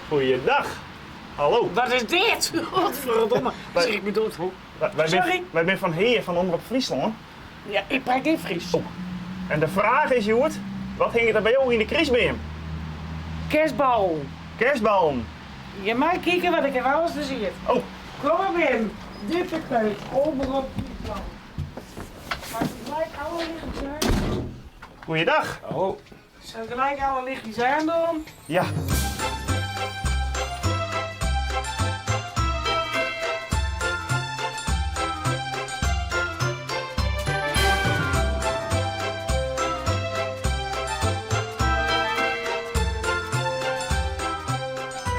Goeiedag. Hallo. Wat is dit? Godverdomme. Zeg ik me dood. Sorry. Wy binne fan Hea fan Omrop Fryslân. Ja, ik praat gjin Frysk. Oh. En de fraach is hjoed, wat hinget der by jo yn de krystbeam? Kerstballen. Kerstballen. Je mei kike want ik haw alles te siet. Oh. Kom mar binnen. Dit de keuken. Omrop Fryslân. Mag ik gelijk alle lichtjes aan? Goeiedag. Hallo. Zal ik gelijk alle lichtjes aan doen? Ja.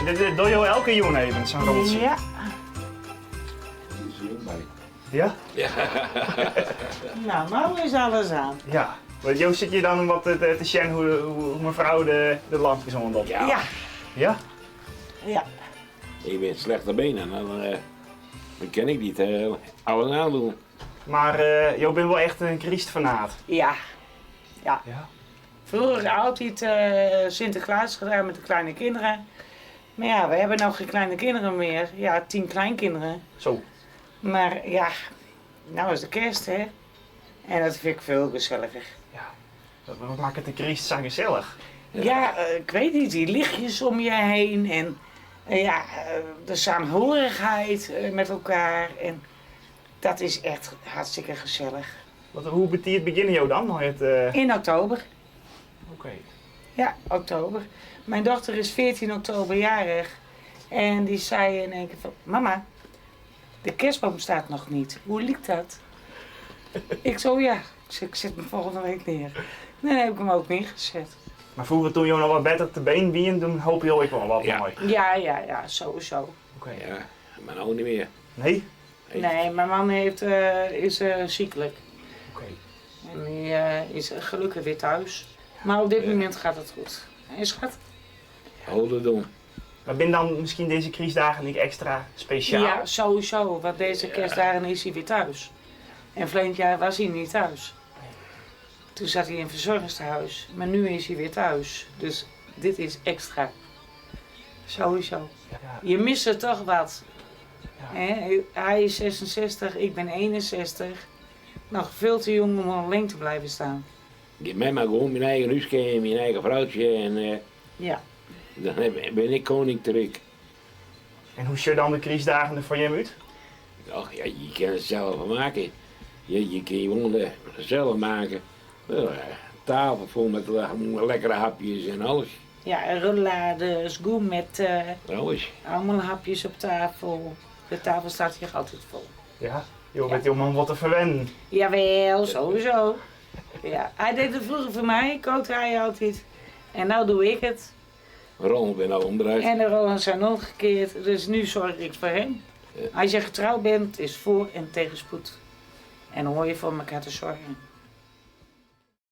En dit dogge jo elke jûn even, sa'n roltsje? Ja. Ja? Nou, nou is alles aan. Ja. Want jo sitte hjir dan wat te sjen hoe mefrou de lampjes oandocht? Ja. Ja. Ja? Ja. Ik bin slechte benen, dan, eh, dan kin ik niet eh, alles aandoen. Mar jo binne wol echt in krystfanaat? Ja. Ja. Ja? Vroeger altijd Sinterklaas gedaan met de kleine kinderen. Maar ja, we hebben nou geen kleine kinderen meer. Ja, 10 kleinkinderen. Zo. Maar ja, nou is de kerst, hè. En dat vind ik veel gezelliger. Ja. Wat makket de kryst sa gesellich? Ja, ik weet niet, die lichtjes om je heen en ja, de saamhorigheid met elkaar. En dat is echt hartstikke gezellig. Wat, hoe betiid begjinne jo dan mei it... In oktober. Oké. Ja, oktober. Mijn dochter is 14 oktober jarig en die zei in één keer van, mama, de kerstboom staat nog niet. Hoe liep dat? Ik zo, ja. Ik zeg, ik zet hem volgende week neer. Dan heb ik hem ook neergezet. Mar froeger toen jo noch wat better te been wienen, doe holpen jo ek wol wat Ja. mei? Ja, ja, ja, sowieso. Oké. Ja, mar no net mear. Nee? Nee, mijn man heeft, is ziekelijk. Oké. En die is gelukkig weer thuis. Maar op dit moment gaat het goed. Hè, schat? Holde doen. Mar binne dan miskien dizze krystdagen ek ekstra spesjaal? Ja, sowieso. Want deze kerstdagen is hij weer thuis. En verleden jaar was hij niet thuis. Toen zat hij in het verzorgingstehuis. Maar nu is hij weer thuis. Dus dit is extra. Sowieso. Ja. Je mist er toch wat. Ja. Hè? Hij is 66, ik ben 61. Nog veel te jong om alleen te blijven staan. Geef mij maar gewoon mijn eigen huisje en mijn eigen vrouwtje en Ja. dan ben ik koning terug. En hoe sjogge dan de krystdagen der foar jim út? Och, ja, je kan het zelf maken. Je kan gewoon zelf maken. Tafel vol met lekkere hapjes en alles. Ja, en rollades, gourmetten, Alles. allemaal hapjes op tafel. De tafel staat hier altijd vol. Ja, jo witte jo man wat te ferwennen. Jawel, sowieso. Ja, hij deed het vroeger voor mij, kookte hij altijd. En nou doe ik het. Rollen binne al omdraaid. En de rollen zijn omgekeerd, dus nu zorg ik voor hem. Als je getrouwd bent, is voor- en tegenspoed. En dan hoor je voor elkaar te zorgen.